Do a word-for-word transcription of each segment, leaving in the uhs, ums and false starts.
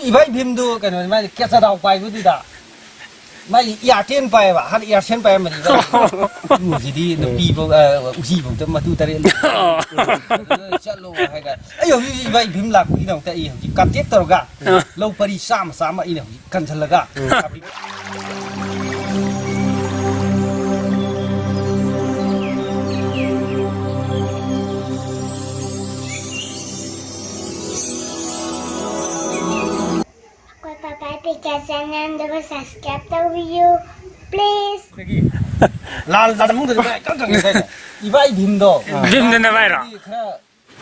ꯏꯕꯥꯏ ꯚꯤꯝꯗꯨ ꯀꯩꯅꯣꯅꯤ, ꯃꯥꯏ ꯀꯦꯆꯗꯥꯎ ꯄꯥꯏꯕꯗꯨꯗ ꯃꯥꯏ ꯏꯌꯥꯔꯇꯦꯜ ꯄꯥꯏꯌꯦꯕ, ꯍꯥꯟꯅ ꯏꯌꯥꯔꯁꯦꯜ ꯄꯥꯏꯔꯝꯕꯅꯤ ꯏꯕꯥꯏ ꯚꯤꯝ꯫ ꯎꯁꯤꯗꯤ ꯅꯨꯄꯤꯕꯧ, ꯑ, ꯎꯆꯤꯕꯧꯗ ꯃꯇꯨ ꯇꯔꯦꯠ ꯂꯩ꯫ ꯑꯗꯨꯗ ꯆꯠꯂꯣ ꯍꯥꯏꯒ ꯑꯩ ꯍꯧꯖꯤꯛ ꯍꯧꯖꯤꯛ ꯏꯕꯥꯏ ꯚꯤꯝ ꯂꯥꯛꯄꯒꯤꯗꯃꯛꯇ ꯑꯩ ꯍꯧꯖꯤꯛ ꯀꯟꯇꯦꯛ ꯇꯧꯔꯒ ꯑ꯫ ꯂꯧ ꯄꯔꯤ ꯆꯥꯝꯃ ꯆꯥꯝꯃ ꯑꯩꯅ ꯍꯧꯖꯤꯛ ꯀꯟꯁꯤꯜꯂꯒ ꯑ꯫ ꯑꯩꯈꯣꯏ ꯄꯥꯄꯥ ꯄꯤꯀꯥ ꯆꯦꯅꯦꯜꯗꯨꯕꯨ ꯁꯕꯁꯀ꯭ꯔꯥꯏꯕ ꯇꯧꯕꯤꯌꯨ, ꯄ꯭ꯂꯤꯖ꯫ ꯂꯥꯜ ꯆꯥꯗ ꯐꯪꯗ꯭ꯔꯗꯤ ꯚꯥꯏ ꯀꯪ ꯀꯪꯉꯦ ꯍꯥꯏꯅꯦ꯫ ꯏꯕꯥꯏ ꯚꯤꯝꯗꯣ꯫ ꯚꯤꯝꯗꯨ ꯅꯚꯥꯏꯔꯣ? ꯈꯔ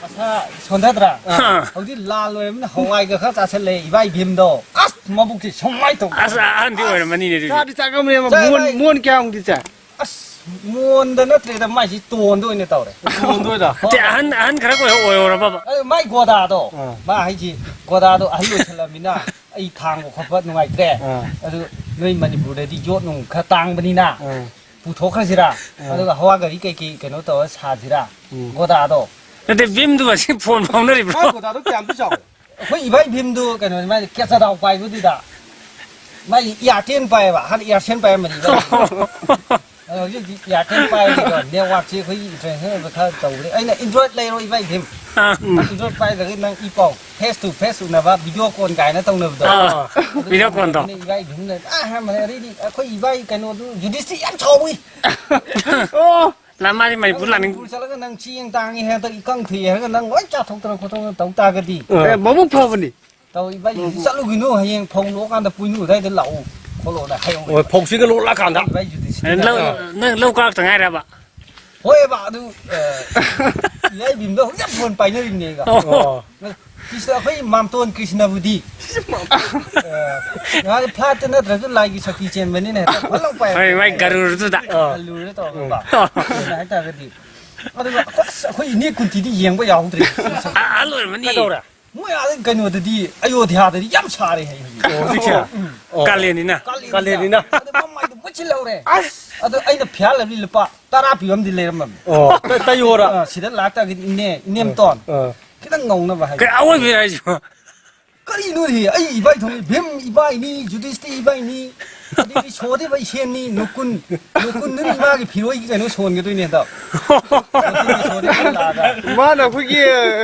ꯃꯁꯥ ꯁꯣꯟꯊꯗ꯭ꯔꯥ? ꯑꯥ꯫ ꯍꯧꯖꯤꯛ ꯂꯥꯜ ꯑꯣꯏꯔꯕꯅꯤꯅ ꯍꯋꯥꯏꯒ ꯈꯔ ꯆꯥꯁꯤꯜꯂꯦ ꯏꯕꯥꯏ ꯚꯤꯝꯗꯣ꯫ ꯑꯁ, ꯃꯕꯨꯛꯁꯤ ꯁꯨꯃꯥꯏꯅ ꯇꯧ꯫ ꯑꯁ, ꯑꯍꯟꯗꯤ ꯑꯣꯏꯔꯝꯃꯅꯤꯅꯦ ꯑꯗꯨꯗꯤ꯫ ꯆꯥꯗꯤ ꯆꯥꯒꯟꯕꯅꯦꯕ, ꯆꯥꯏ, ꯃꯣꯟ, ꯆꯥꯏ꯫ ꯃꯣꯟ ꯀꯌꯥꯃꯨꯛꯇꯤ ꯆꯥꯏ? ꯑꯁ, ꯃꯣꯟꯗ ꯅꯠꯇ꯭ꯔꯦꯗ, ꯃꯥꯏꯁꯤ ꯇꯣꯟꯗ ꯑꯣꯏꯅ ꯇꯧꯔꯦ꯫ ꯇꯣꯟꯗ ꯑꯣꯏꯅ? ꯍꯣꯏ꯫ ꯅꯠꯇꯦ, ꯑꯍꯟ, ꯑꯍꯟ ꯈꯔ ꯑꯣꯏ-, ꯑꯣꯏꯍꯧꯔꯕꯕ? ꯑꯗꯨ ꯃꯥꯏ ꯒꯣꯗꯥꯗꯣ, ꯑꯥ꯫ ꯃꯥ ꯍꯥꯏꯁꯤ ꯒꯣꯗꯥꯗꯣ ꯑꯍꯜ ꯑꯣꯏꯁꯜꯂꯝꯅꯤꯅ ꯑꯩ ꯊꯥꯡꯕ ꯈꯣꯠꯄ ꯅꯨꯡꯉꯥꯏꯇ꯭ꯔꯦ꯫ ꯑꯥ꯫ ꯑꯗꯨ ꯅꯣꯏ ꯃꯅꯤꯄꯨꯔꯗꯗꯤ ꯌꯣꯠ ꯅꯨꯡ ꯈꯔ ꯇꯥꯡꯕꯅꯤꯅ ꯑꯥ꯫ ꯄꯨꯊꯣꯛꯈ꯭ꯔꯁꯤꯔꯥ? ꯑꯥ꯫ ꯑꯗꯨꯒ ꯍꯋꯥ ꯒꯥꯔꯤ ꯀꯩꯀꯩ ꯀꯩꯅꯣ ꯇꯧꯔ ꯁꯥꯁꯤꯔꯥ? ꯎꯝ꯫ ꯒꯣꯗꯥꯗꯣ꯫ ꯅꯠꯇꯦ, ꯚꯤꯝꯗꯨ ꯉꯁꯤ ꯐꯣꯟ ꯐꯥꯎꯅꯔꯤꯕ꯭ꯔꯣ? ꯃꯥꯏ ꯒꯣꯗꯥꯗꯣ ꯀꯌꯥꯝꯇꯤ ꯆꯥꯎꯋꯤ? ꯑꯩꯈꯣꯏ ꯏꯕꯥꯏ ꯚꯤꯝꯗꯨ ꯀꯩꯅꯣꯅꯤ, ꯃꯥꯏ ꯀꯦꯆꯗꯥꯎ ꯄꯥꯏꯕꯗꯨꯗ ꯃꯥꯏ ꯏꯌꯥꯔꯇꯦꯜ ꯄꯥꯏꯌꯦꯕ, ꯍꯥꯟꯅ ꯏꯌꯥꯔꯁꯦꯜ ꯄꯥꯏꯔꯝꯕꯅꯤ ꯏꯕꯥꯏ꯫ ꯑꯗꯣ ꯍꯧꯖꯤꯛ ꯍꯧꯖꯤꯛ ꯏꯌꯥꯔꯇꯦꯜ ꯄꯥꯏꯔꯤꯗꯣ, ꯅꯦꯠꯋꯥꯛꯁꯦ ꯑꯩꯈꯣꯏꯒꯤ ꯏꯟꯇꯔꯅꯦꯁꯅꯦꯜ ꯑꯣꯏꯕ ꯈꯔ ꯇꯧꯕꯅꯦ꯫ ꯑꯩꯅ Android ꯂꯩꯔꯣ ꯏꯕꯥꯏ ꯚꯤꯝ꯫ ꯑꯥ꯫ Android ꯄꯥꯏꯗ꯭ꯔꯒꯗꯤ ꯅꯪ ꯏ ꯄꯥꯎ, face to face ꯎꯅꯕ, video call ꯀꯥꯏꯅ ꯇꯧꯅꯕꯗꯣ꯫ ꯑꯥ, ꯑꯗꯨ video call ꯗꯣ꯫ ꯇꯧꯅꯕꯅꯦ ꯏꯕꯥꯏ ꯚꯤꯝꯅ꯫ ꯑꯥ, ꯑꯍꯥꯟꯕꯅꯦ꯫ ꯑꯗꯩꯗꯤ ꯑꯩꯈꯣꯏ ꯏꯕꯥꯏ ꯀꯩꯅꯣꯗꯨ ꯌꯨꯗꯤꯁꯇꯤ ꯌꯥꯝ ꯁꯥꯎꯏ꯫ ꯑꯣ꯫ ꯂꯥ-, ꯃꯥꯗꯤ ꯃꯅꯤꯄꯨꯔ ꯅꯪ ꯂꯥꯛꯅꯤꯡ- ꯃꯅꯤꯄꯨꯔ ꯆꯠꯂꯒ ꯅꯪ ꯆꯦꯡ ꯇꯥꯡꯉꯤ ꯍꯥꯏ, ꯍꯟꯗꯛ ꯏꯀꯪ ꯊꯣꯛꯑꯦ ꯍꯥꯏꯔꯒ ꯅꯪ ꯂꯣꯏ ꯆꯥꯊꯣꯛꯇꯅ ꯈꯣꯠꯇꯣꯛꯇꯅ ꯇꯧ ꯇꯥꯔꯒꯗꯤ꯫ ꯑꯦ, ꯃꯕꯨꯛ ꯐꯕꯅꯤ꯫ ꯇꯧ, ꯏꯕꯥꯏ, ꯍꯧꯖꯤꯛ ꯆꯠꯂꯨꯈꯤꯅꯨ, ꯍꯌꯦꯡ ꯐꯧ ꯂꯣꯛꯑꯀꯥꯟꯗ ꯄꯣꯏꯅꯨ ꯑꯗꯨꯋꯥꯏꯗ ꯂꯥꯛꯎ ꯈꯣꯠꯂꯣꯅ ꯍꯥꯏꯍꯧꯔꯦ꯫ ꯍꯣꯏ, ꯐꯧꯁꯤꯒ ꯂꯣꯛꯂꯛꯑꯀꯥꯟꯗ꯫ ꯏꯕꯥꯏ, ꯌꯨꯗꯤꯁꯇꯤꯅ꯫ ꯑꯦ, ꯂꯧ, ꯅꯪ ꯂꯧ ꯀꯥꯔꯛꯇ ꯉꯥꯏꯔꯕ? ꯍꯣꯏꯕ, ꯑꯗꯨ, ꯑ, ꯏꯕꯥꯏ ꯚꯤꯝꯗꯣ ꯍꯧꯖꯤꯛ ꯐꯣꯟ ꯄꯥꯏꯅꯔꯤꯕꯅꯦ ꯑꯩꯒ꯫ ꯑꯣ꯫ ꯀ꯭ꯔꯤꯁꯅ, ꯑꯩꯈꯣꯏ ꯃꯥꯝꯇꯣꯟ ꯀ꯭ꯔꯤꯁꯅꯕꯨꯗꯤ꯫ ꯑ, ꯉꯥꯏ ꯐ꯭ꯂꯥꯏꯠꯇ ꯅꯠꯇ꯭ꯔꯁꯨ ꯂꯥꯏꯒꯤ ꯁꯛꯇꯤ ꯆꯦꯟꯕꯅꯤꯅ ꯍꯦꯛꯇ ꯐꯠ ꯂꯥꯎ ꯄꯥꯏꯔꯛꯄ꯫ ꯍꯣꯏ, ꯃꯥꯏ ꯒꯔꯨꯔꯗꯨꯗ꯫ ꯑ, ꯒꯔꯨꯔꯗ ꯇꯧꯔꯒ꯫ ꯎꯝ꯫ ꯑꯗꯨꯅ ꯍꯥꯏꯇꯥꯔꯒꯗꯤ꯫ ꯑꯗꯨꯒ ꯑꯩꯈꯣꯏ, ꯑꯁ, ꯑꯩꯈꯣꯏ ꯏꯅꯦ ꯀꯨꯟꯇꯤꯗꯤ ꯌꯦꯡꯕ ꯌꯥꯍꯧꯗ꯭ꯔꯦ꯫ ꯑ-, ꯑꯍꯜ ꯑꯣꯏꯔꯝꯃꯅꯤ꯫ ꯀꯩꯗꯧꯔꯦ? ꯃꯣꯏ ꯑꯥꯗ ꯀꯩꯅꯣꯗꯗꯤ ꯑꯌꯣꯙ꯭ꯌꯥꯗꯗꯤ ꯌꯥꯝ ꯁꯥꯔꯦ ꯍꯥꯏ ꯍꯧꯖꯤꯛ꯫ ꯑꯣ, ꯍꯧꯖꯤꯛꯁꯦ? ꯎꯝ꯫ ꯑꯣ꯫ ꯀꯥꯂꯦꯟꯅꯤꯅ꯫ ꯀꯥꯂꯦꯟꯅꯤꯅ꯫ ꯀꯥꯂꯦꯟꯅꯤꯅ꯫ ꯑꯗ ꯃꯃꯥꯏꯗꯣ ꯃꯨꯠꯁꯤꯜꯍꯧꯔꯦ꯫ ꯑꯁ! ꯑꯗꯣ ꯑꯩꯅ ꯐꯤꯌꯥꯔ ꯂꯚꯂꯤ ꯂꯨꯄꯥ ꯇꯔꯥ ꯄꯤꯕ ꯑꯃꯗꯤ ꯂꯩꯔꯝꯃꯕꯅꯤ꯫ ꯑꯣ, ꯇꯩ-, ꯇꯩꯌꯣꯔ? ꯑ, ꯁꯤꯗ ꯂꯥꯛꯇꯥꯔꯒꯗꯤ ꯏꯅꯦ, ꯏꯅꯦꯝꯇꯣꯟ꯫ ꯑ꯫ ꯈꯤꯇꯪ ꯉꯧꯅꯕ ꯍꯥꯏꯒꯦ꯫ ꯀꯩ ꯑꯋꯣꯏꯕ ꯍꯥꯏꯁꯤꯕꯣ? ꯀꯔꯤꯅꯣꯅꯦ? ꯑꯩ ꯏꯕꯥꯏ ꯊꯣꯡꯉꯤ, ꯚꯤꯝ ꯏꯕꯥꯏꯅꯤ, ꯖꯨꯗꯤꯁꯇꯤ ꯏꯕꯥꯏꯅꯤ, ꯑꯗꯩꯗꯤ ꯁꯣꯗꯦꯕ ꯏꯁꯦꯟꯅꯤ, ꯅꯨꯀꯨꯟ, ꯅꯨꯀꯨꯟꯗꯨꯅ ꯏꯃꯥꯒꯤ ꯐꯤꯔꯣꯏꯒꯤ ꯀꯩꯅꯣ ꯁꯣꯟꯒꯗꯣꯏꯅꯦ ꯍꯟꯗꯛ꯫ ꯅꯨꯀꯨꯟꯒꯤ ꯁꯣꯗꯦꯕ ꯂꯥꯛꯑꯒ꯫ ꯃꯥꯅ ꯑꯩꯈꯣꯏꯒꯤ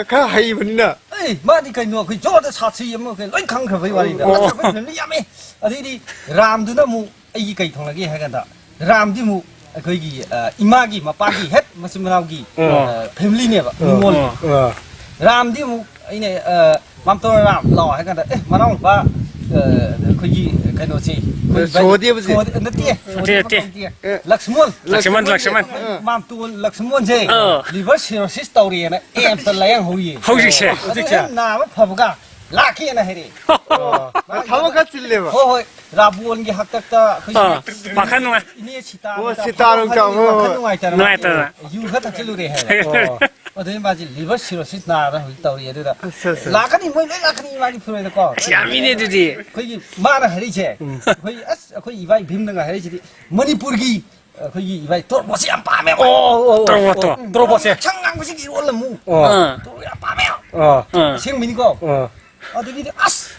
ꯈꯔ ꯍꯩꯕꯅꯤꯅ꯫ ꯑꯦ, ꯃꯥꯗꯤ ꯀꯩꯅꯣ, ꯑꯩꯈꯣꯏ ꯖꯣꯔꯗ ꯁꯥꯊꯤ ꯑꯃ ꯀꯩ ꯂꯣꯏ ꯈꯪꯈ꯭ꯔꯕꯩ ꯋꯥꯔꯤꯗ꯫ ꯑꯣ꯫ ꯑꯩꯈꯣꯏ ꯐꯤꯂꯝꯗꯤ ꯌꯥꯝꯃꯦ꯫ ꯑꯗꯩꯗꯤ ꯔꯥꯝꯗꯨꯅ ꯑꯃꯨꯛ ꯑꯩꯒꯤ ꯀꯩ ꯊꯣꯡꯂꯒꯦ ꯍꯥꯏ ꯀꯥꯟꯗ, ꯔꯥꯝꯗꯤ ꯑꯃꯨꯛ ꯑꯩꯈꯣꯏꯒꯤ, ꯑ, ꯏꯃꯥꯒꯤ ꯃꯄꯥꯒꯤ ꯍꯦꯛ ꯃꯆꯤꯟ ꯃꯅꯥꯎꯒꯤ, ꯑꯥ꯫ ꯑ, ꯐꯦꯃꯤꯂꯤꯅꯦꯕ, ꯑꯥ꯫ ꯅꯤꯉꯣꯜꯒꯤ꯫ ꯑꯥ꯫ ꯔꯥꯝꯗꯤ ꯑꯃꯨꯛ ꯑꯩꯅ, ꯑ, "ꯃꯥꯝꯇꯣꯟ ꯔꯥꯝ ꯂꯥꯛꯑꯣ" ꯍꯥꯏ ꯀꯥꯟꯗ, "ꯑꯦ, ꯃꯅꯥꯎꯅꯨꯄꯥ, ꯑ, ꯑꯩꯈꯣꯏꯒꯤ ꯀꯩꯅꯣꯁꯦ, ꯑꯩꯈꯣꯏ ꯁꯣꯗꯦꯕꯁꯦ꯫ ꯁꯣꯗꯦ-, ꯅꯠꯇꯦ, ꯅꯠꯇꯦ, ꯁꯣꯗꯦꯕ ꯅꯠꯇꯦ꯫ ꯀꯧꯗꯦ꯫ ꯑꯦ꯫ ꯂꯛꯁꯃꯣꯟ, ꯂꯛꯁꯃꯟ, ꯂꯛꯁꯃꯟ꯫ ꯂꯛꯁꯃꯟ꯫ ꯃꯥꯝꯇꯣꯟ ꯂꯛꯁꯃꯣꯟꯁꯦ ꯑꯥ꯫ ꯂꯤꯚꯔ ꯁꯤꯔꯣꯁꯤꯁ ꯇꯧꯔꯦꯅ ꯑꯦꯝꯁꯇ ꯂꯥꯌꯦꯡꯍꯧꯔꯤꯌꯦ꯫ ꯍꯧꯖꯤꯛꯁꯦ꯫ ꯑꯗꯨ ꯍꯧꯖꯤꯛꯁꯦ꯫ ꯍꯦꯛ ꯅꯥꯕ ꯐꯕꯒ ꯂꯥꯛꯀꯦꯅ ꯍꯥꯏꯔꯛꯑꯦ꯫ ꯑꯣ꯫ ꯃꯥ ꯊꯕꯛ ꯈꯔ ꯆꯤꯜꯂꯦꯕ꯫ ꯍꯣꯏ, ꯍꯣꯏ꯫ ꯔꯥꯕꯣꯟꯒꯤ ꯍꯥꯛꯇꯛꯇ ꯑꯩꯈꯣꯏꯒꯤ ꯑꯥ, ꯋꯥꯈꯜ ꯅꯨꯡꯉꯥꯏ-, ꯏꯅꯦ ꯁꯤꯇꯥ ꯑꯣ, ꯁꯤꯇꯥ ꯔꯣꯡꯆꯥꯎ, ꯍꯣꯏ, ꯍꯣꯏ꯫ ꯋꯥꯈꯜ ꯅꯨꯡꯉꯥꯏꯇꯅ ꯅꯨꯡꯉꯥꯏꯇꯅ꯫ ꯌꯨ ꯈꯔ ꯊꯛꯆꯤꯜꯂꯨꯔꯦ ꯍꯥꯏꯕ꯫ ꯑꯣ꯫ ꯑꯗꯨꯗꯩ ꯃꯥꯁꯦ ꯂꯤꯚꯔ ꯁꯤꯔꯣꯁꯤꯁ ꯅꯥꯔ ꯍꯧꯖꯤꯛ ꯇꯧꯔꯤ꯫ ꯑꯗꯨꯗ ꯑꯠꯆꯥ, ꯑꯠꯆꯥ꯫ ꯂꯥꯛꯀꯅꯤ, ꯃꯣꯏ ꯂꯣꯏ ꯂꯥꯛꯀꯅꯤ ꯃꯥꯒꯤ ꯐꯤꯔꯣꯏꯗꯀꯣ꯫ ꯑꯁ, ꯌꯥꯝꯃꯤꯅꯦ ꯑꯗꯨꯗꯤ꯫ ꯑꯩꯈꯣꯏꯒꯤ ꯃꯥꯅ ꯍꯥꯏꯔꯛꯏꯁꯦ, ꯎꯝ꯫ ꯑꯩꯈꯣꯏ, ꯑꯁ, ꯑꯩꯈꯣꯏ ꯏꯕꯥꯏ ꯚꯤꯝꯅꯒ ꯍꯥꯏꯔꯛꯏꯁꯤꯗꯤ ꯃꯅꯤꯄꯨꯔꯒꯤ ꯑꯩꯈꯣꯏꯒꯤ ꯏꯕꯥꯏ ꯇꯣꯔꯕꯣꯠꯁꯦ ꯌꯥꯝ ꯄꯥꯝꯃꯦꯕ꯫ ꯑꯣ, ꯑꯣ, ꯑꯣ, ꯇꯣꯔꯕꯣꯠꯇꯣ꯫ ꯎꯝ, ꯇꯣꯔꯕꯣꯠꯁꯦ꯫ ꯉꯥꯡꯁꯪ ꯉꯥꯡꯕꯁꯤꯡ ꯏꯔꯣꯜꯂꯃꯨ꯫ ꯑꯣ꯫ ꯑꯥ꯫ ꯇꯣꯔꯕꯣꯠ ꯌꯥꯝ ꯄꯥꯝꯃꯦꯕ꯫ ꯑꯣ꯫ ꯑꯥ꯫ ꯑꯁꯦꯡꯕꯩꯅꯤꯀꯣ꯫ ꯑꯣ꯫ ꯑꯗꯒꯤꯗꯤ ꯑꯁ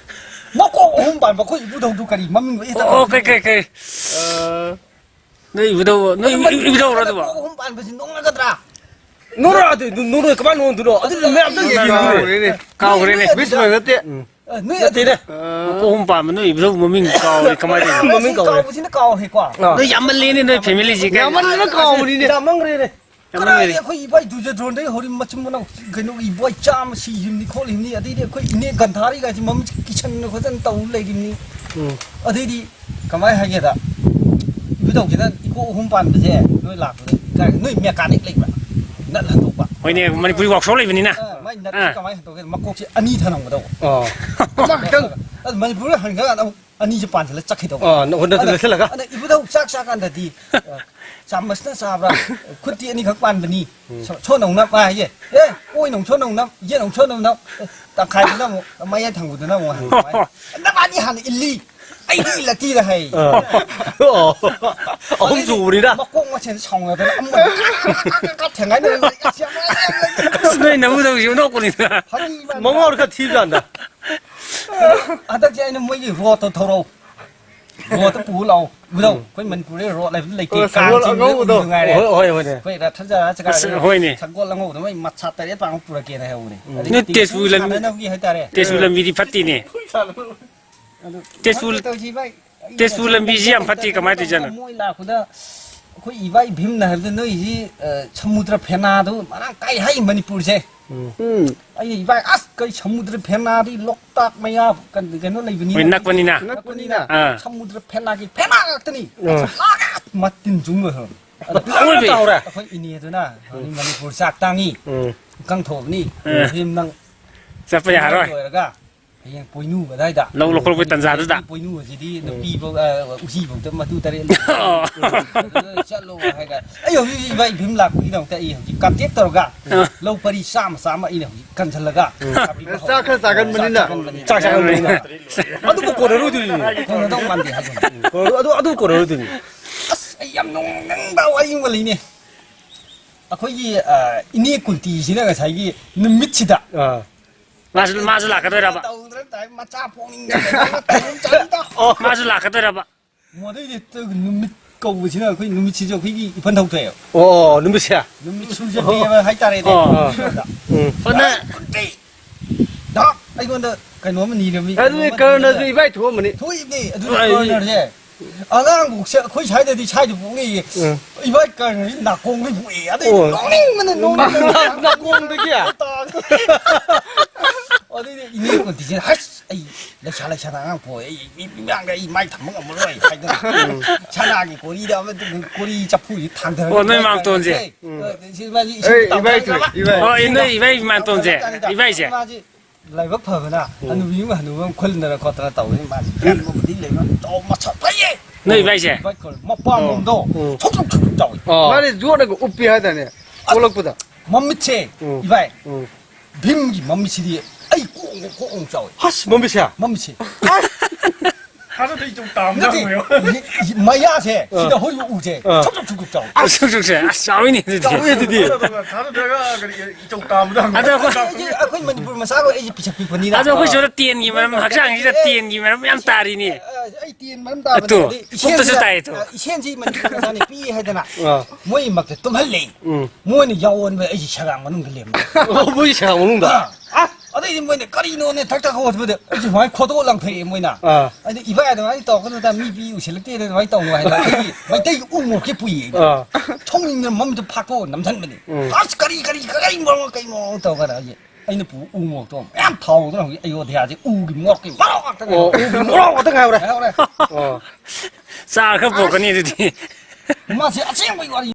ꯃꯀꯣꯛ ꯑꯍꯨꯝ ꯄꯥꯟꯕ ꯑꯩꯈꯣꯏ ꯏꯕꯨꯙꯧꯗꯨ ꯀꯔꯤ ꯃꯃꯤꯡ ꯂꯣꯏ ꯑꯣ, ꯑꯣ, ꯀꯩ, ꯀꯩ, ꯀꯩ꯫ ꯑ, ꯅꯣꯏ ꯏꯕꯨꯙꯧ, ꯅꯣꯏ ꯏꯕꯨ-, ꯏꯕꯨꯙꯧꯔꯣ ꯑꯗꯨꯕꯣ? ꯃꯀꯣꯛ ꯑꯍꯨꯝ ꯄꯥꯟꯕꯁꯤ ꯅꯣꯛꯅꯒꯗ꯭ꯔꯥ? ꯅꯣꯛꯔꯛꯑꯗꯤ ꯅꯣ-, ꯅꯣꯛꯔꯣꯏ ꯀꯃꯥꯏꯅ ꯅꯣꯛꯑꯣꯏꯗꯣꯏꯅꯣ? ꯑꯗꯨꯗꯤ ꯃꯌꯥꯝ ꯆꯪ ꯌꯦꯡꯉꯤꯗꯨꯅꯤ꯫ ꯀꯥꯎꯈ꯭ꯔꯦꯅꯦ꯫ ꯀꯥꯎꯈ꯭ꯔꯦꯅꯦ꯫ ꯅꯣꯏ ꯕꯤꯁ ꯅꯠꯇꯦ꯫ ꯎꯝ꯫ ꯑ, ꯅꯣꯏ ꯅꯠꯇꯦꯅꯦ꯫ ꯑꯗꯨ ꯃꯀꯣꯛ ꯑꯍꯨꯝ ꯄꯥꯟꯕ ꯅꯣꯏ ꯏꯕꯨꯙꯧ ꯃꯃꯤꯡ ꯀꯥꯎꯔꯦ ꯀꯃꯥꯏꯅ ꯇꯧꯔꯤꯅꯣ? ꯃꯃꯤꯡ ꯀꯥꯎꯔꯦ꯫ ꯀꯥꯎꯕꯁꯤꯅ ꯀꯥꯎꯈ꯭ꯔꯦꯀꯣ꯫ ꯑꯥ꯫ ꯅꯣꯏ ꯌꯥꯝꯃꯜꯂꯦꯅꯦ ꯅꯣꯏ ꯐꯦꯃꯤꯂꯤꯁꯤ ꯀꯩ? ꯌꯥꯝꯃꯟꯗꯅ ꯀꯥꯎꯕꯅꯤꯅꯦ꯫ ꯌꯥꯝꯃꯟꯈ꯭ꯔꯦꯅꯦ꯫ ꯀꯗꯥꯏꯗꯒꯤ ꯑꯩꯈꯣꯏ ꯏꯕꯥꯏ ꯗꯨꯖꯗ꯭ꯔꯣꯟꯗꯒꯤ ꯍꯧꯔꯤ ꯃꯆꯤꯟ ꯃꯅꯥꯎ ꯀꯩꯅꯣ ꯏꯕꯥꯏ ꯆꯥꯝꯃ ꯁꯤꯔꯤꯕꯅꯤ ꯈꯣꯠꯂꯤꯕꯅꯤ, ꯑꯗꯩꯗꯤ ꯑꯩꯈꯣꯏ ꯏꯅꯦ ꯒꯟꯙꯥꯔꯤꯒꯥꯏꯁꯤ ꯃꯃꯤꯠ ꯀꯤꯁꯟꯅ ꯈꯣꯠꯆꯟꯅ ꯇꯧ ꯂꯩꯔꯤꯕꯅꯤ꯫ ꯎꯝ꯫ ꯑꯗꯩꯗꯤ ꯀꯃꯥꯏ ꯍꯥꯏꯒꯦꯗ, ꯏꯕꯨꯙꯧꯁꯤꯅ ꯏꯀꯣꯛ ꯑꯍꯨꯝ ꯄꯥꯟꯕꯁꯦ ꯅꯣꯏ ꯂꯥꯛꯄꯗ ꯏꯀꯥꯏ, ꯅꯣꯏ ꯃꯦꯀꯥꯅꯤꯛ ꯂꯩꯕ꯭ꯔꯥ? ꯅꯠ ꯍꯟꯗꯣꯛꯄ꯫ ꯍꯣꯏꯅꯦ, ꯃꯅꯤꯄꯨꯔꯤ ꯋꯥꯛꯁꯣꯞ ꯂꯩꯕꯅꯤꯅ꯫ ꯑ, ꯃꯥꯏ ꯅꯠꯁꯦ ꯑꯥ꯫ ꯀꯃꯥꯏꯅ ꯍꯟꯗꯣꯛꯀꯦ? ꯃꯀꯣꯛꯁꯦ ꯑꯅꯤ ꯊꯅꯝꯒꯗꯧꯕ꯫ ꯑꯣ꯫ ꯑꯃꯈꯛꯇꯪ꯫ ꯑꯗꯨ ꯃꯅꯤꯄꯨꯔꯗ ꯍꯟꯈ꯭ꯔꯀꯥꯟꯗ ꯑꯃꯨꯛ ꯑꯅꯤꯁꯦ ꯄꯥꯟꯁꯤꯜꯂ ꯆꯠꯈꯤꯗꯧꯕ꯫ ꯑꯥ, ꯅ-, ꯍꯣꯠꯅ-, ꯑꯗ, ꯂꯣꯏꯁꯤꯜꯂꯒ? ꯑꯗ ꯏꯕꯨꯙꯧ ꯆꯥꯛ ꯆꯥꯀꯥꯟꯗꯗꯤ, ꯑ, ꯆꯥꯃꯁꯅ ꯆꯥꯕ꯭ꯔꯥ? ꯈꯨꯠꯇꯤ ꯑꯅꯤꯈꯛ ꯄꯥꯟꯕꯅꯤ꯫ ꯎꯝ꯫ ꯁꯣ-, ꯁꯣꯟꯅꯧꯅ ꯃꯥ ꯍꯥꯏꯌꯦ꯫ "ꯑꯦ, ꯑꯣꯏꯅꯧ ꯁꯣꯟꯅꯧꯅ, ꯌꯦꯠꯅꯧ ꯁꯣꯟꯅꯧꯅ, ꯑꯦ, ꯇꯪꯈꯥꯏꯗꯨꯅ ꯑꯃꯨꯛ, ꯃꯌꯥꯏ ꯊꯪꯕꯗꯨꯅ ꯑꯃꯨꯛ" ꯍꯥꯏ꯫ ꯎꯝ꯫ "ꯅꯕꯥꯅꯤ ꯍꯥꯟꯅ ꯏꯜꯂꯤ, ꯑꯩꯗꯤ ꯏꯜꯂꯛꯇꯦꯗ" ꯍꯥꯏ꯫ ꯑꯥ꯫ ꯑꯣ꯫ ꯑꯍꯨꯝ ꯑꯗꯩꯗꯤ ꯁꯨꯕꯅꯤꯅ? ꯃꯀꯣꯛ ꯃꯁꯦꯟ ꯁꯥꯎꯅꯗꯅ ꯑꯃ ꯀꯥ, ꯀꯥ, ꯀꯥ, ꯀꯥ ꯊꯦꯡꯒꯥꯏꯅꯔꯒ ꯑꯁ ꯌꯥꯝ ꯅꯨꯡꯉꯥꯏ, ꯌꯥꯝ ꯅꯨꯡꯉꯥꯏ꯫ ꯑꯁ, ꯅꯣꯏ ꯅꯃꯨꯗꯧꯁꯤ ꯅꯣꯛꯄꯅꯤꯗ꯫ ꯐꯥꯒꯤ ꯃꯥꯟꯕ꯫ ꯃꯉꯥꯎꯔ ꯈꯔ ꯊꯤꯕ ꯀꯥꯟꯗ꯫ ꯍꯟꯗꯛꯁꯦ ꯑꯩꯅ ꯃꯣꯏꯒꯤ ꯔꯣꯠꯇꯣ ꯊꯧꯔꯛꯑꯣ꯫ ꯔꯣꯠꯇ ꯄꯨ ꯂꯥꯛꯑꯣ꯫ ꯎꯗꯧ? ꯑꯩꯈꯣꯏ ꯃꯅꯤꯄꯨꯔꯗ ꯔꯣꯠ ꯂꯩꯕꯗ ꯂꯩꯇꯦ꯫ ꯑꯣ, ꯁꯒꯣꯜ ꯀꯥꯡ ꯆꯤꯡꯕꯗ ꯑꯉꯧꯕꯗꯣ꯫ ꯎꯕꯗꯨ ꯉꯥꯏꯔꯦ꯫ ꯍꯣꯏ, ꯍꯣꯏ, ꯍꯣꯏꯅꯦ꯫ ꯑꯩꯈꯣꯏ ꯔꯊ ꯖꯇ꯭ꯔꯥ ꯆꯠꯀꯥꯟꯗ ꯑꯁ, ꯍꯣꯏꯅꯦ꯫ ꯁꯒꯣꯜ ꯑꯉꯧꯕꯗꯣ ꯃꯣꯏ ꯃꯆꯥ ꯇꯔꯦꯠ ꯄꯥꯡꯕ ꯄꯨꯔꯛꯀꯦꯅ ꯍꯧꯕꯅꯦ꯫ ꯎꯝ꯫ ꯑꯗꯩ ꯅꯣꯏ ꯇꯦꯖꯄꯨꯔ ꯂꯝ-, ꯁꯥꯟꯅꯅꯕꯒꯤ ꯍꯥꯏꯇꯥꯔꯦ꯫ ꯇꯦꯖꯄꯨꯔ ꯂꯝꯕꯤꯗꯤ ꯐꯠꯇꯦꯅꯦ꯫ ꯑꯗꯨ ꯇꯦꯖꯄꯨꯔ, ꯈꯪꯗꯦ ꯇꯧꯔꯤꯁꯤ ꯏꯕꯥꯏ꯫ ꯑꯩ ꯇꯦꯖꯄꯨꯔ ꯂꯝꯕꯤꯁꯤ ꯌꯥꯝ ꯐꯠꯇꯦ, ꯀꯃꯥꯏꯅ ꯇꯧꯔꯤꯖꯥꯠꯅꯣ? ꯃꯣꯏ ꯂꯥꯛꯄꯗ ꯑꯩꯈꯣꯏ ꯏꯕꯥꯏ ꯚꯤꯝꯅ ꯍꯥꯏꯕꯗ ꯅꯣꯏꯁꯤ, ꯑ, ꯁꯃꯨꯗ꯭ꯔ ꯐꯦꯅꯥꯗꯨ ꯃꯔꯥꯡ ꯀꯥꯏ ꯍꯥꯏ ꯃꯅꯤꯄꯨꯔꯁꯦ꯫ ꯎꯝ꯫ ꯎꯝ꯫ ꯑꯩꯅ ꯏꯕꯥꯏ, "ꯑꯁ, ꯀꯩ ꯁꯃꯨꯗ꯭ꯔ ꯐꯦꯅꯥꯗꯤ ꯂꯣꯛꯇꯥꯛ ꯃꯌꯥ ꯀꯩꯅꯣ, ꯀꯩꯅꯣ ꯂꯩꯕꯅꯤꯅ?" ꯍꯣꯏ, ꯅꯛꯄꯅꯤꯅ꯫ ꯅꯛꯄꯅꯤꯅ꯫ ꯑꯥ꯫ ꯁꯃꯨꯗ꯭ꯔ ꯐꯦꯅꯥ ꯉꯥꯛꯇꯅꯤ꯫ ꯑꯥ꯫ ꯑꯥ, ꯃꯇꯤꯟ ꯆꯨꯝꯕ ꯈꯔ꯫ ꯑꯗꯨ ꯆꯥꯎꯔꯦ꯫ ꯑꯩꯈꯣꯏ ꯏꯅꯦꯗꯨꯅ, "ꯎꯝ꯫ ꯃꯅꯤꯄꯨꯔ ꯆꯥꯛ ꯇꯥꯡꯉꯤ꯫ ꯎꯝ꯫ ꯏꯀꯪ ꯊꯣꯛꯑꯕꯅꯤ꯫ ꯑꯥ꯫ ꯚꯤꯝ ꯅꯪ ꯆꯠꯄ ꯌꯥꯔꯣꯏ꯫ ꯂꯣꯏꯔꯒ ꯍꯌꯦꯡ ꯄꯣꯏꯅꯨ ꯑꯗꯥꯏꯗ꯫ ꯂꯧ ꯂꯧꯈꯠꯂꯛꯄꯩ ꯇꯟꯖꯥꯗꯨꯗ꯫ ꯄꯣꯏꯅꯨ ꯑꯁꯤꯗꯤ ꯎꯝ꯫ ꯅꯨꯄꯤꯐꯧ, ꯑ, ꯎꯆꯤꯐꯧꯗ ꯃꯇꯨ ꯇꯔꯦꯠ ꯂꯩ꯫ ꯑꯣ꯫ ꯑꯗꯨꯗ ꯆꯠꯂꯣ ꯍꯥꯏꯒ-, ꯑꯩ ꯍꯧꯖꯤꯛ ꯍꯧꯖꯤꯛ ꯏꯕꯥꯏ ꯚꯤꯝ ꯂꯥꯛꯄꯒꯤꯗꯃꯛꯇ ꯑꯩ ꯍꯧꯖꯤꯛ contact ꯇꯧꯔꯒ ꯑꯥ꯫ ꯂꯧ ꯄꯔꯤ ꯆꯥꯝꯃ ꯆꯥꯝꯃ ꯑꯩꯅ ꯍꯧꯖꯤꯛ ꯀꯟꯁꯤꯜꯂꯒ ꯎꯝ꯫ ꯆꯥꯕꯤꯕ ꯆꯥꯛ ꯈꯔ ꯆꯥꯒꯟꯕꯅꯤꯅ꯫ ꯆꯥꯛ ꯆꯥꯒꯟꯕꯅꯤꯅ꯫ ꯆꯥꯛ ꯆꯥꯒꯟꯕꯅꯤꯅ꯫ ꯑꯗꯨꯕꯨ ꯀꯣꯟꯅꯔꯣꯏꯗꯣꯏꯅꯤ꯫ ꯀꯣꯟꯅꯗꯧ ꯃꯥꯟꯗꯦ ꯍꯥꯏꯕ꯫ ꯎꯝ꯫ ꯀꯣꯟꯅꯔꯣꯏ-, ꯑꯗꯨ, ꯑꯗꯨ ꯀꯣꯟꯅꯔꯣꯏꯗꯣꯏꯅꯤ꯫ ꯑꯁ, ꯑꯩ ꯌꯥꯝ ꯅꯣꯛꯅꯤꯡꯕ ꯋꯥꯔꯤ ꯑꯃ ꯂꯩꯅꯦ꯫ ꯑꯩꯈꯣꯏꯒꯤ, ꯑ, ꯏꯅꯦ ꯀꯨꯟꯇꯤꯁꯤꯅ ꯉꯁꯥꯏꯒꯤ ꯅꯨꯃꯤꯠꯁꯤꯗ ꯑꯥ꯫ ꯃꯥꯁꯨ, ꯃꯥꯁꯨ ꯂꯥꯛꯀꯗꯣꯏꯔꯕ? ꯇꯧꯗ꯭ꯔꯦ ꯇꯥꯏ, ꯃꯆꯥ ꯄꯣꯛꯅꯤꯡꯗꯅ ꯇꯧꯔ ꯆꯠꯂꯤꯗ꯫ ꯑꯣ, ꯃꯥꯁꯨ ꯂꯥꯛꯀꯗꯣꯏꯔꯕ? ꯃꯗꯩꯗꯤ ꯇ-, ꯅꯨꯃꯤꯠ ꯀꯧꯕꯁꯤꯅ ꯑꯩꯈꯣꯏ ꯅꯨꯃꯤꯠꯁꯤꯁꯨ ꯑꯩꯈꯣꯏꯒꯤ ꯏꯄꯟ ꯊꯧꯊꯣꯛꯑꯦꯕ꯫ ꯑꯣ, ꯅꯨꯃꯤꯠꯁꯦ? ꯅꯨꯃꯤꯠ ꯁꯨꯖꯗꯦꯕ ꯍꯥꯏꯇꯥꯔꯦꯅꯦ꯫ ꯑꯣ꯫ ꯎꯝ꯫ ꯍꯣꯏ, ꯅꯪ ꯀꯨꯟꯇꯤ! ꯗꯥ, ꯑꯩꯉꯣꯟꯗ ꯀꯩꯅꯣꯝꯃ ꯅꯤꯔꯝꯃꯤ, ꯑꯗꯨꯗꯤ ꯀꯩꯅꯣꯝꯃ ꯀꯔꯅꯁꯨ ꯅꯤꯔꯝꯃꯤ꯫ ꯏꯕꯥꯏ ꯊꯣꯛꯑꯝꯃꯅꯤ꯫ ꯊꯣꯛꯏꯅꯦ, ꯑꯗꯨꯗꯤ ꯑꯩ ꯀꯔꯅꯁꯦ꯫ ꯑꯉꯥꯡꯕꯨꯛꯁꯦ ꯑꯩꯈꯣꯏ ꯁ꯭ꯋꯥꯏꯗꯗꯤ ꯁ꯭ꯋꯥꯏꯗ ꯄꯣꯛꯅꯩꯌꯦ꯫ ꯎꯝ꯫ ꯏꯕꯥꯏ ꯀꯔꯅꯁꯤ ꯅꯥꯀꯣꯡꯗ ꯄꯣꯛꯑꯦ꯫ ꯑꯗꯩ ꯑꯣ꯫ ꯅꯣꯛꯅꯤꯡꯕꯅ ꯅꯣꯛꯅꯤꯡꯕꯅ꯫ ꯅꯥꯀꯣꯡꯗꯒꯤ? ꯑꯗꯩꯗꯤ ꯏꯅꯦ ꯀꯨꯟꯇꯤꯁꯤꯅ, "ꯍꯁ, ꯑꯩ ꯂꯩꯁꯥ ꯂꯩꯁꯥꯅ ꯑꯉꯥꯡ ꯄꯣꯛꯑꯦ꯫ ꯑꯩ ꯃꯤ ꯃꯤꯃꯥꯡꯗ ꯑꯩ ꯃꯥꯏ ꯊꯝꯕ ꯉꯝꯃꯔꯣꯏ" ꯍꯥꯏꯗꯅ꯫ ꯎꯝ꯫ ꯁꯅꯥꯒꯤ ꯀꯣꯔꯤꯗ ꯑꯃ ꯀꯣꯔꯤ ꯆꯐꯨꯁꯤ ꯊꯥꯡꯊꯔꯒ ꯑꯣ, ꯅꯣꯏ ꯃꯥꯡꯇꯣꯟꯁꯦ꯫ ꯎꯝ꯫ ꯁꯤ ꯃꯥꯁꯤ ꯏꯁꯤꯡ ꯑꯦ, ꯏꯕꯥꯏ ꯇꯥꯎꯊꯔꯒ ꯊꯣꯛꯑꯦ, ꯏꯕꯥꯏ꯫ ꯑꯣ, ꯑꯦ, ꯅꯣꯏ ꯏꯕꯥꯏ ꯃꯥꯡꯇꯣꯟꯁꯦ, ꯏꯕꯥꯏꯁꯦ꯫ ꯃꯥꯁꯤ ꯂꯥꯏꯕꯛ ꯐꯕꯅ ꯎꯝ꯫ ꯍꯅꯨꯕꯤ ꯑꯃ ꯍꯅꯨꯕ ꯑꯃ ꯈꯨꯜꯗꯅ ꯈꯣꯠꯇꯅ ꯇꯧꯔꯤ ꯃꯥꯁꯤ꯫ ꯎꯝ꯫ ꯀꯟꯕꯕꯨꯗꯤ ꯂꯩꯕ ꯇꯧ ꯃꯁꯛ ꯐꯩꯌꯦ꯫ ꯅꯣꯏ ꯏꯕꯥꯏꯁꯦ? ꯏꯕꯥꯏ ꯀꯧꯔꯦ꯫ ꯃꯄꯥꯝꯂꯣꯝꯗꯣ ꯎꯝ꯫ ꯁꯨꯛ ꯁꯨꯛ ꯁꯨꯛ ꯆꯥꯎꯏ꯫ ꯑꯣ꯫ ꯃꯥꯅꯦ, ꯌꯣꯠꯅꯒ ꯎꯞꯄꯤ ꯍꯥꯏꯗꯥꯏꯅꯦ? ꯑꯁ! ꯄꯣꯛꯂꯛꯄꯗ꯫ ꯃꯃꯤꯠꯁꯦ, ꯎꯝ꯫ ꯏꯕꯥꯏ꯫ ꯎꯝ꯫ ꯚꯤꯝꯒꯤ ꯃꯃꯤꯠꯁꯤꯗꯤ ꯑꯩ ꯀꯣꯛ ꯑꯃ, ꯀꯣꯛ ꯑꯃ ꯆꯥꯎꯏ꯫ ꯍꯁ, ꯃꯃꯤꯠꯁꯦ? ꯃꯃꯤꯠꯁꯦ꯫ ꯑꯁ! ꯊꯥꯖꯗ꯭ꯔꯦ, ꯏꯆꯧ ꯇꯥꯕꯗ ꯅꯠꯇꯦ, ꯍꯪꯉꯨ꯫ ꯃꯌꯥꯁꯦ, ꯑꯥ꯫ ꯁꯤꯗ ꯍꯧꯔꯤꯕ ꯎꯁꯦ, ꯑꯥ꯫ ꯁꯨꯛ ꯁꯨꯛ ꯁꯨꯛ ꯆꯥꯎ꯫ ꯑꯁ, ꯁꯨꯛ ꯁꯨꯛꯁꯦ꯫ ꯑꯁ, ꯆꯥꯎꯋꯤꯅꯦ ꯑꯗꯨꯗꯤ꯫ ꯆꯥꯎꯋꯤ ꯑꯗꯨꯗꯤ꯫ ꯊꯥꯖꯗ꯭ꯔꯒ ꯀꯔꯤ ꯏꯆꯧ ꯇꯥꯕꯗ ꯍꯪꯉꯨ꯫ ꯑꯗꯣ ꯑꯩꯈꯣꯏ ꯑꯩꯈꯣꯏ, ꯑꯩꯈꯣꯏ ꯃꯅꯤꯄꯨꯔ ꯃꯆꯥ ꯑꯣꯏ, ꯑꯩꯁꯦ ꯄꯤꯁꯛ ꯄꯤꯛꯄꯅꯤꯅ꯫ ꯑꯗꯣ ꯑꯩꯈꯣꯏ ꯁꯤꯗ ꯇꯦꯟꯒꯤ ꯃꯔꯝ, ꯍꯛꯆꯥꯡꯁꯤꯗ ꯇꯦꯟꯒꯤ ꯃꯔꯝ ꯌꯥꯝ ꯇꯥꯔꯤꯅꯦ꯫ ꯑ, ꯑꯩ ꯇꯦꯟ ꯃꯔꯝ ꯇꯥꯕꯅꯦ꯫ ꯑꯗꯨ, ꯑꯗꯩ ꯄꯨꯛꯇꯁꯨ ꯏꯁꯦꯟꯁꯤꯅ, ꯇꯥꯏ ꯑꯗꯨ꯫ ꯑ, ꯏꯁꯦꯟꯁꯤ ꯃꯅꯤꯄꯨꯔ ꯃꯆꯥꯅꯤ ꯄꯤꯛꯏ ꯍꯥꯏꯗꯅ꯫ ꯑꯥ꯫ ꯃꯣꯏ ꯃꯛꯇ ꯇꯨꯝꯍꯜꯂꯦ꯫ ꯎꯝ꯫ ꯃꯣꯏꯅ ꯌꯥꯑꯣꯟꯕ ꯑꯩꯁꯦ ꯁꯦꯒꯥꯡ ꯃꯅꯨꯡꯗ ꯂꯩꯔꯝꯕ꯫ ꯑꯣ, ꯃꯣꯏ ꯁꯦꯒꯥꯡ ꯃꯅꯨꯡꯗ? ꯑꯥ꯫ ꯑꯗꯩꯗꯤ ꯃꯣꯏꯅ ꯀꯔꯤꯅꯣꯅꯦ ꯊꯛ ꯊꯛ ꯍꯧꯒꯠꯄꯗ ꯑꯩꯁꯦ ꯁꯨꯃꯥꯏꯅ ꯈꯣꯠꯇꯣꯛꯑ ꯂꯪꯊꯣꯛꯑꯦ ꯃꯣꯏꯅ꯫ ꯑꯥ꯫ ꯑꯗꯩ ꯏꯕꯥꯏ ꯑꯗꯨꯃꯥꯏꯅ ꯇꯧꯔꯛꯀꯅꯨꯗ ꯃꯤ ꯄꯤ ꯎꯁꯤꯜꯂꯛꯇꯦꯅ ꯑꯗꯨꯃꯥꯏꯅ ꯇꯧꯅꯨ ꯍꯥꯏꯅ ꯑꯩꯒꯤ ꯃꯩꯇꯩꯒꯤ ꯎ ꯃꯣꯔꯣꯛꯁꯦ ꯄꯨꯏꯌꯦ ꯑꯩꯅ꯫ ꯑꯥ꯫ ꯁꯥꯎꯅꯤꯡꯗꯅ ꯃꯃꯤꯠꯇ ꯐꯥꯛꯇꯣꯛꯑ ꯅꯝꯁꯤꯟꯕꯅꯦ꯫ ꯎꯝ꯫ ꯑꯁ ꯀꯔꯤ ꯀꯔꯤ ꯀꯔꯤ ꯃꯔꯝ ꯀꯩꯅꯣ ꯇꯧꯔꯀꯥꯟꯗ ꯑꯩꯁꯦ ꯑꯩꯅ ꯄꯨ ꯎ ꯃꯣꯔꯣꯛꯇꯣ ꯃꯌꯥꯝ ꯊꯥꯎꯗꯅ ꯍꯧꯖꯤꯛ ꯑꯌꯣꯙ꯭ꯌꯥꯁꯦ ꯎꯒꯤ ꯃꯣꯔꯣꯛꯀꯤ ꯃꯣꯔꯣꯛ ꯉꯥꯛꯇ ꯉꯥꯏꯍꯧꯔꯦ꯫ ꯑꯣ, ꯎꯒꯤ ꯃꯣꯔꯣꯛ ꯉꯥꯛꯇ ꯉꯥꯏꯍꯧꯔꯦ꯫ ꯑꯣ꯫ ꯆꯥ ꯈꯔ ꯄꯨꯔꯛꯀꯅꯤ ꯑꯗꯨꯗꯤ꯫ ꯃꯥꯁꯦ ꯑꯁꯦꯡꯕꯒꯤ ꯋꯥꯔꯤ꯫